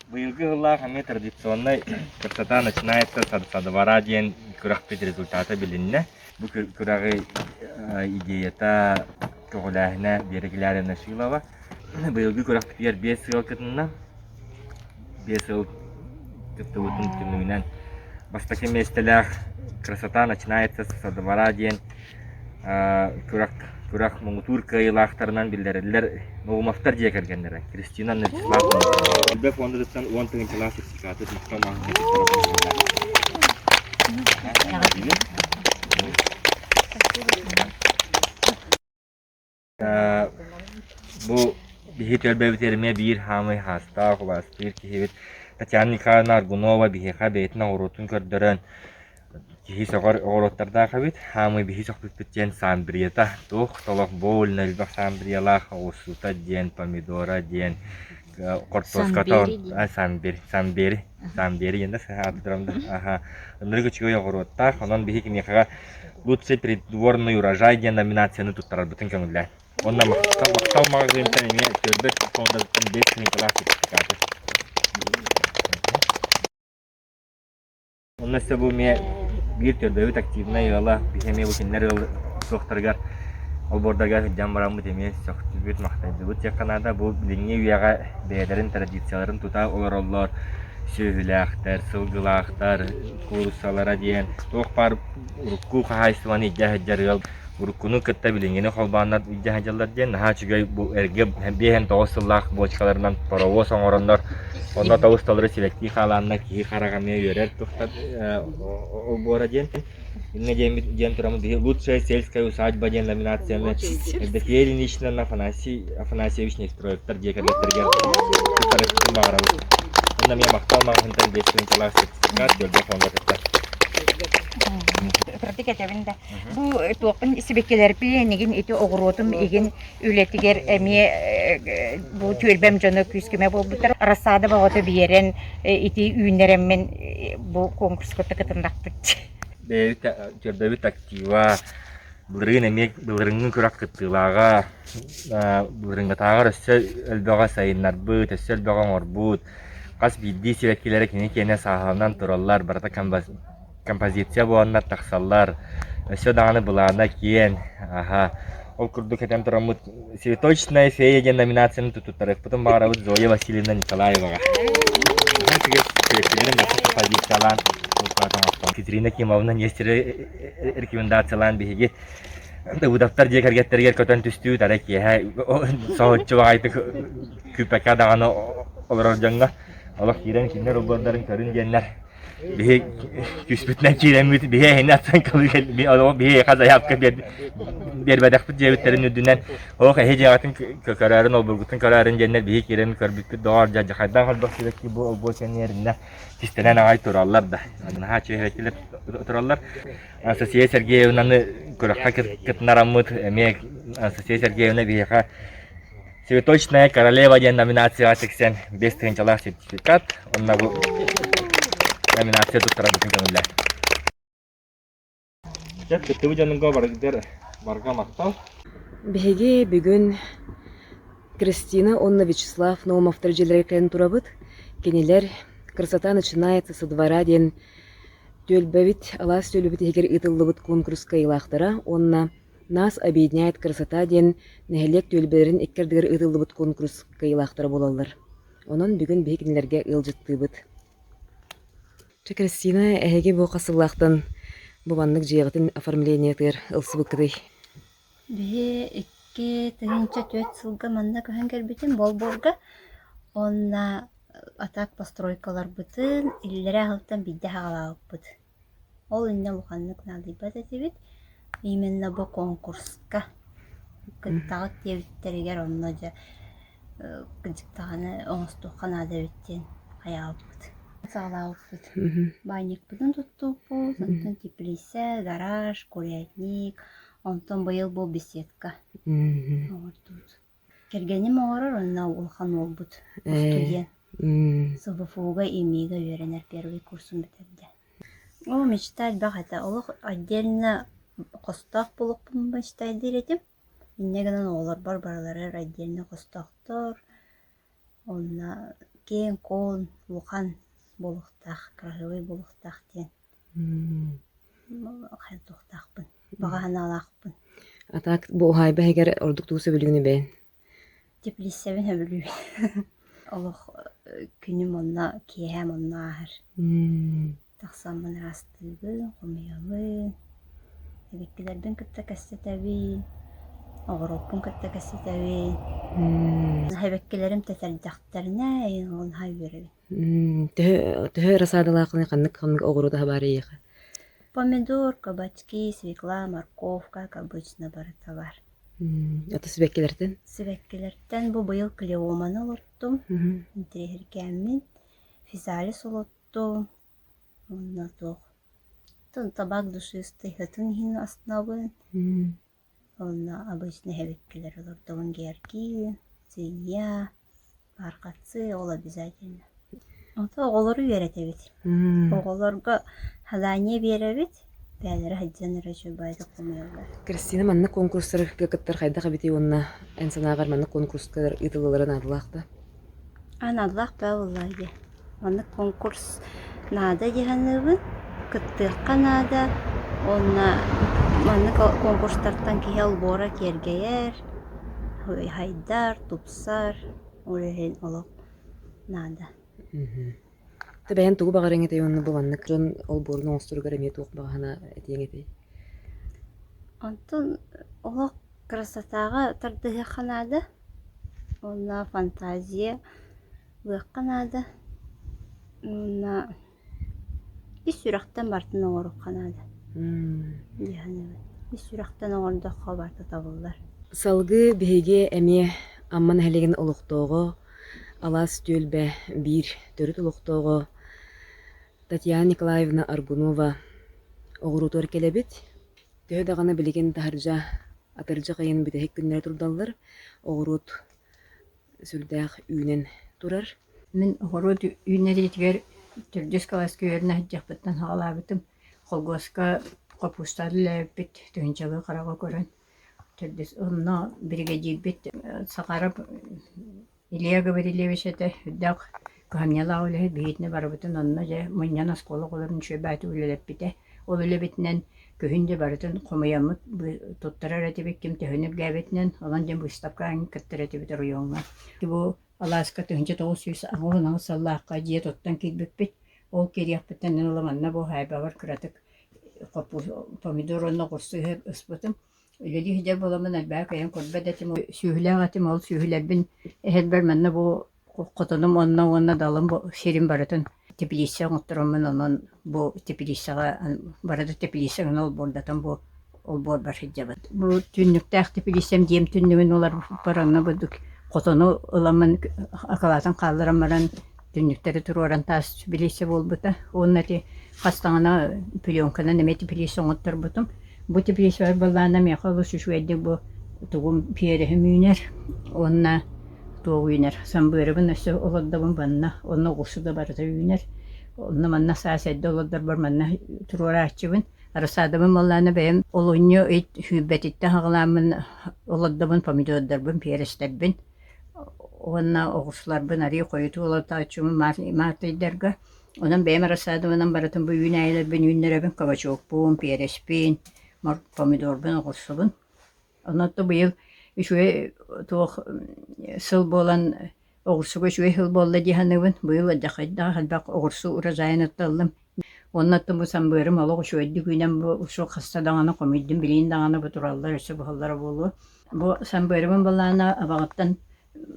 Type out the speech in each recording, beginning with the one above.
Быйылгы сыллаах эмиэ традиционнай «Красота начинается со двора» диэн күрэхпит результата билиннэ. Бу күрэҕи идеята, көҕүлээһинэ Вера Гиляровна Шилова. Быйылгы күрэхпитигэр биэс сыал кытынна. Биэс сыл кыттыбытын түмүгүнэн бастакы миэстэлээх «Красота начинается со двора» диэн күрэх күрэх муҥутуур кыайыылаахтарынан биллэриллэр Наумовтар дьиэ кэргэннэрэ Кристина Вячеслав Элбэх фондатыттан уон тыһыынчалаах сертификаты махтал маҕаһыыҥҥа Бу биһи түөлбэбитигэр эмиэ биир хаамый хаастаах, убаастыыр киһибит Татьяна Николаевна Аргунова биһиэхэ бэйэтин оҕуруотун көрдөрөн киһи сөҕөр оҕуруоттардаах эбит. Хаамый биһи сөхпүппүт диэн самбрията туох толох больно элбэх самбриялаах оҕурсута диэн, помидора диэн, хортуоската самбери, самбери, самбери диэн да аатырам да аха ынырык үчүгэй оҕуруоттаах. Онон биһи киниэхэҕэ Лучший придворный урожай диэн номинацияны туттарарбытын көҥүллээн. Уонна махтал, махтал маҕаһыынтан эмиэ түөлбэ фондатыттан биэс тыһыынчалаах сертификаты. Онно өссө бу эмиэ биир түөлбэбит активнай ыала, биһи эмиэ бу кинилэр ыал суохтарыгар олбуордарга сылдьан бараммыт эмиэ сөхтүбүт, махтайдыбыт диэххэ наада. Бу билиҥҥи үйэҕэ бэйэлэрин традицияларын тута олороллор, сүөһүлээхтэр, сылгылаахтар, кууруссалара диэн туох баар урукку хаһаайыстыбаны илдьэ сылдьар ыал уруккуну кытта билиҥҥини холбооннор илдьэ сылдьаллар диэн наһаа үчүгэй бу эргэ 59 сыллаах бочкаларынан паровоз оҥороннор онно тоҕус толору сибэкки хаалааннар киһи хараҕа эмиэ үөрэр туһтан олбуора диэн иннэ диэн диэн тураммыт биһи лучшая сельская усадьба диэн номинацияны Евдокия Ильинична Афанасий Афанасьевич Нестроевтар дьиэ кэргэттэригэр туттарыахпытын баҕарабыт. Онно эмиэ махтал маҕаһыынтан биэс тыһыынчалаах сертификат Дьөрбө фонда кытта. Кыратык этэбин да. Бу туохпун сибэккилэрбин игин ити оҕуруотум игин үлэтигэр эмиэ бу түөлбэм дьоно күүс-көмө буолбуттар. Рассада бөҕөтө биэрэн ити үүннэрэммин бу конкурска кытыннахпыт. Бэйэбит түөлбэбит актива былырыын эмиэ былырыыҥҥы күрэх кыттыылааҕа былырыыҥҥытааҕар өссө элбэҕи сайыннарбыт, өссө элбэҕи оҥорбут. Хас биирдии сибэккилэрэ кини киэнэ сааһыланан тураллар, барыта композиция буоланнар тахсаллар. Өссө даҕаны былаана киэҥ. Аһа. Ол курдук этэн тураммыт «Цветочная фея» диэн номинацияны туттарыахпытын баҕарабыт Зоя Васильевна Николаеваҕа. Сибэккилэрин барыта композициялаан Катерина Кимовна Нестеры рекомендациялаан биһиги Давыдовтар дьиэ кэргэттэригэр көтөн түстүүт арай киэһэ соһуччу баҕайытык күүппэккэ даҕаны олорор дьоҥҥо олох киирэн кинилэр олбуордарын көрүн диэннэр биһи күүспүтүнэн киирэммит биһи эһини аттан биһиэхэ заявка биэрбэтэхпит диэбиттэрин үрдүнэн олох эһи дьиэҕитин көрөөрүн олбургутун көрөөрүн диэннэр биһи киирэн көрбүппүт доҕор дьэ хайдах элбэх сибэкки бу олбуор кэнниэриннэ кистэнэн аҕай тураллар да наһаа үчүгэй тураллар Анастасия Сергеевнаны күрэххэ кытыннараммыт эмиэ Анастасия Сергеевна биһиэхэ Цветочная королева диэн номинацияҕа тиксэн биэс тыһыынчалаах сертификат уонна бу номинация туттарарбытын көҥүллээн. Дьэ, кыттыбыт дьонугар барыгдар барга махтал. Биһиги бүгүн Кристина уонна Вячеслав Наумовтар дьиэлэригэр кэлэн турабыт. Кинилэр «Красота начинается со двора» диэн Түөлбэбит, алаас түөлбэбит иһигэр ыытыллыбыт куонкурус кыайыылаахтара уонна «Нас объединяет красота» диэн нэһилиэк түөлбэлэрин икки ардыгар ыытыллыбыт куонкурус кыайыылаахтара буолаллар. Онон бүгүн биһи кинилэргэ ыалдьыттыыбыт. Чэ, Кристина, эһиги бу хас сыллаахтан бу маннык дьиэҕитин оформлениетыгар ылсыбыккытый? Биһи 2004 сылга манна көһөн кэлбитим Болбуорга уонна а так постройкаларбытын иллэрээ сылтан биирдэ саҕалаабыппыт. Ол инньэ улаханнык наадыйбат этибит. Именно бу конкурска кыттаҕыт диэбиттэригэр онно дьэ кырдьык даҕаны оҥостуохха наада эбит диэн хайаабыппыт. Саҕалаабыппыт. Баанньыкпытын туттубуппут, онтон теплица, гараж, курятник, Онтон быйыл бу беседка оҥордубут. Кэргэним оҥорор уонна улахан уолбут студент. СВФУ-га ИМИ-га үөрэнэр первый курсун бүтэрдэ. Оо, мечта элбэх этэ. Олох отдельно хостоох буолуохпун мечтайдыыр этим. Инньэ гынан оҕолорбор барыларыгар отдельно хостоохтор. Онно. Киэҥ-куоҥ, улахан буолуохтаах, кыраһыабай буолуохтаах диэн хайдахтаахпын, баҕа санаалаахпын. А так бу уһаайба иһигэр ордук тугу сөбүлүүгүнүй бэйэҥ? Теплицэбин сөбүлүүбүн. Олох күнүм онно, киэһээм онно ааһар. Тахсаммын ыраастыыбын, хомуйабын, эбиккилэрбин кытта кэпсэтэбин, оҕуруоппун кытта кэпсэтэбин. Эбэккилэрим тэтэрдэхтэринэ наһаа үөрэбин. Төһө төһө рассадалааххыный, ханнык ханнык оҕуруот аһа баар эйиэхэ? Помидор, кабачки, свекла, морковка, как обычно барыта баар. Ата сибэккилэртэн? Сибэккилэртэн бу быйыл клеоманы олортум, интэриэһиргээммин, физалис олоттум, уонна туох табак душистый ытын иһин астынабын. Онно обычно эһэбиккилэр олордобун Георгий, Ция, Бархатцы, ол обязательно. Ото оҕолору үөрэтэбит. Оҕолорго задание биэрэбит, бэйэлэрэ сылдьан эрэ үчүгэйдик хомуйаллар. Кристина маннык конкурстарга кыттар хайдах эбитий уонна эн санааҕар маннык конкурстар ыытыллаллара наадалаах да? Аналлаах баа буоллаа дии. Маннык конкурс наада дии саныыбын. Кыттыахха наада уонна маннык конкурстартан киһи олбуора киэргэйэр, хайдар, тупсар. Ол иһин олох наада. Тэ бэйэҥ тугу баҕарыаҥ этэй уонна бу маннык дьон олбуорун оҥосторугар эмиэ туох баҕа санаа этиэҥ этэй? Онтон олох красотаҕа тардыһыахха наада уонна фантазия ылыахха наада уонна ис сүрэхтэн барытын оҥоруохха наада дии саныыбын. Ис сүрэхтэн оҥордоххо барыта табыллар. Салгыы биһиги эмиэ Амма нэһилиэгин олохтооҕо, Алаас түөлбэ биир төрүт олохтооҕо Татьяна Николаевна Аргунова оҕуруотугар кэлэбит. Төһө даҕаны билигин таһырдьа атырдьах ыйын бүтэһик күннэрэ турдаллар, оҕуруот сүрдээх үүнэн турар. Мин оҕуруот үүнэриитигэр төрдүс кылааска үөрэнэ сылдьыахпыттан саҕалаабытым. Холкуоска хоппуустаан үлэлээбиппит, тыһыынчалыы хараҕы көрөн. Төрдүс онно биригэдьиирбит Сахаров Илья Гаврильевич этэ үрдээх кыһамньылаах үлэһит биһигитинэ барыбытын онно дьэ мунньан оскуола оҕолорун үчүгэй баайытык үлэлэппитэ. Ол үлэбитинэн күһүн дьэ барытын хомуйаммыт туттарар этибит ким төһөнү үргээбитинэн, онон дьэ быыстапка аҥы кыттар этибит оройуоҥҥа. Бу алааска 1988 сыллаахха дьиэ туттан киирбиппит. Ол киириэхпиттэн ыла манна бу уһаайбабар кыратык помидор уонна оҕурсу ыспытым. Үлэлии сылдьар буоламмын элбэҕи кыайан көрбөт этим. Сүөһүлээх этим, ол сүөһүлэрбин эһэрбэр манна бу хотонум онно уонна далым сирим барытын теплица оҥоттороммун онон бу теплицаҕа барыта теплица гына олбуордатан бу олбуорбар сылдьабын. Бу түннүктээх теплицам дьиэм түннүгүн уларыппар онно бурдук хотону ыламмын акылаатын хаалларан баран түннүктэри туруоран таас теплица буолбута. Уонна ити хас даҕаны пленканан эмиэ теплица оҥотторбутум. Бу теплицабар былаана миэхэ олус үчүгэйдик бу тугум переһим үүнэр уонна туох үүнэр самбыырыбын өссө олордобун манна онно оҕурсу да барыта үүнэр. Онно манна саас эрдэ олордорбор манна туруорааччыбын. Рассадабын буоллаҕына бэйэм олунньу ый сүүрбэтиттэн саҕалааммын олордобун помидордарбын, перецтэрбин уонна оҕурсуларбын арыый хойутуу олордооччубун март ыйдарга. Онон бэйэм рассадабынан барытын бу үүнээйилэрбин үүннэрэбин, кабачокпун, перецпин, помидорбун, оҕурсубун. Онон быйыл үчүгэй туох сыл буолан оҕурсуга үчүгэй сыл буолла дии саныыбын. Быйыл алдьархайдаах элбэх оҕурсу урожайын ытталлым. Уонна оттон бу самбыырым олох үчүгэйдик үүнэн бу ушул хаста даҕаны хомуйдум, билигин даҕаны бу тураллар өссө буһаллара буолуо. Бу самбыырым былаана абаҕыттан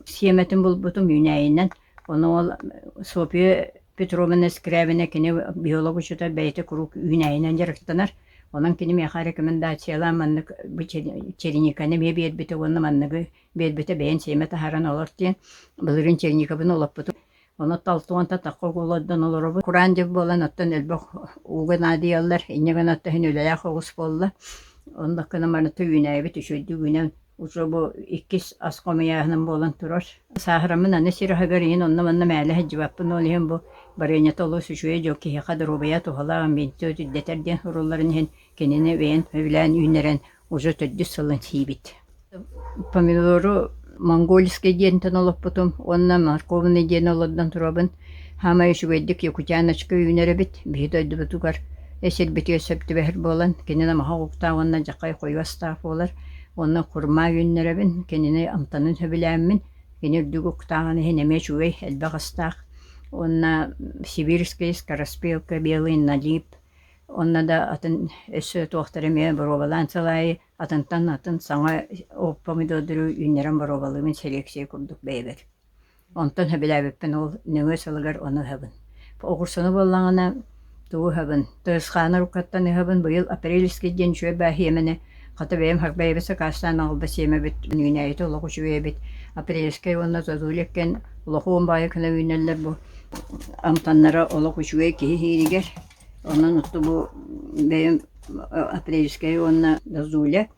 сиэмэтин булбутум үүнээйинэн. Ону ол Софья Петровна Скрябина кини биолог учуутал бэйэтэ куруук үүнээйинэн дьарыктанар. Онон кини миэхэ рекомендациялаан маннык бу черниканы эмиэ биэрбитэ уонна манныгы биэрбитэ бэйэн сиэмэ таһааран олор диэн былырыын черникабын олоппутум. Ону талтуонта тахха олордон олоробут. Кураан дьыл буолан оттон элбэх ууга наадыйаллар. Инньэ гынан оттон иһин үлэлээх оҕус буолла. Онно гынан барыта үүнээйибит үчүгэйдик үүнэн уже бу иккис ас хомуйааһыным буолан турар. Сааһыраммын аны сир аһыгар иһин онно-манна мээлэ сылдьыбаппын, ол иһин бу барыанньата олус үчүгэй дьон киһиэхэ доруобуйа туһалаах иммунитет үрдэтэр диэн сурулларын иһин кинини бэйэн сөбүлээн үүннэрэн уже төрдүс сылын сиибит. Помидору. Монгольскай диэнтэн олоппутум уонна морковный диэн олордон турабын. Саамай үчүгэйдик якутяночка үүнэр эбит. Биһи дойдубутугар сирбитигэр сөп түбэһэр буолан, кини намыһах уктаах уонна дьахай хойуу астаах буолар. Уонна курма үүннэрэбин, кинини амтанын сөбүлээммин, кини үрдүк уктааҕын иһин эмиэ үчүгэй, элбэх астаах. Уонна сибирская скороспелка, белый налип, Онно да атын өссө туохтары эмиэ боруобалаан сыл аайы атынтан атын саҥа помидордары үүннэрэн боруобалыыбын селекция курдук бэйэбэр. Онтон сөбүлээбиппин ол нөҥүө сылыгар ону ыһабын. Оҕурсуну буоллаҕына тугу ыһабын? Тырысхааны уруккаттан ыһабын. Быйыл апрельский диэн үчүгэй баа сиэмэни хата бэйэм бэйэбит сакаастаан аҕалбыт сиэмэбит үүнээйитэ олох үчүгэй эбит. Апрельскай уонна зозуля иккиэн улахан баайы гына үүнэллэр бу амтаннара олох үчүгэй киһи иһииригэр. Онон отту бу бэйэм апрельскай уонна зозуля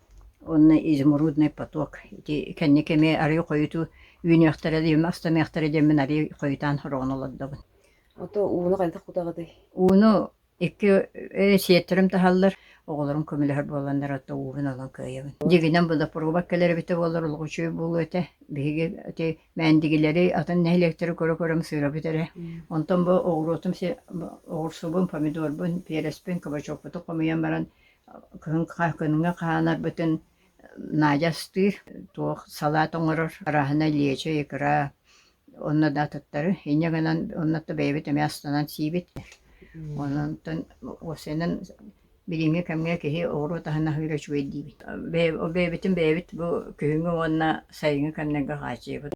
уонна изумрудный поток ити кэнники эмиэ арыый хойутуу үүнүөхтэрэ диэммин астаныахтара диэммин арыый хойутаан сороҕун олордобун. Ото ууну хайдах кутаҕытый? Ууну икки сиэттэрим таһаллар, оҕолорум көмөлөһөр буоланнар ото уубун ылан кыайабын. Дьиҥинэн водопровод кэлэр эбитэ буоллар олох үчүгэй буолуо этэ. Биһиги ити Мээндигилэри, атын нэһилиэктэри көрө-көрө ымсыырабыт эрэ. Онтон бу оҕуруотум оҕурсубун, помидорбун, переспин, кабачокпутун хомуйан баран кыһын кыһыҥҥа хаһаанарбытын Надя астыыр, туох салаат оҥорор, арааһынай лечо, икра, онно да атыттары. Инньэ гынан онно да бэйэбит эмиэ астанан сиибит. Онон уопсайынан Билиҥҥи кэмҥэ киһи оҕуруот аһын аһыыра үчүгэй диибит. Бэйэбитин бэйэбит бу күһүҥҥү уонна сайыҥҥы кэмнэргэ хааччыйабыт.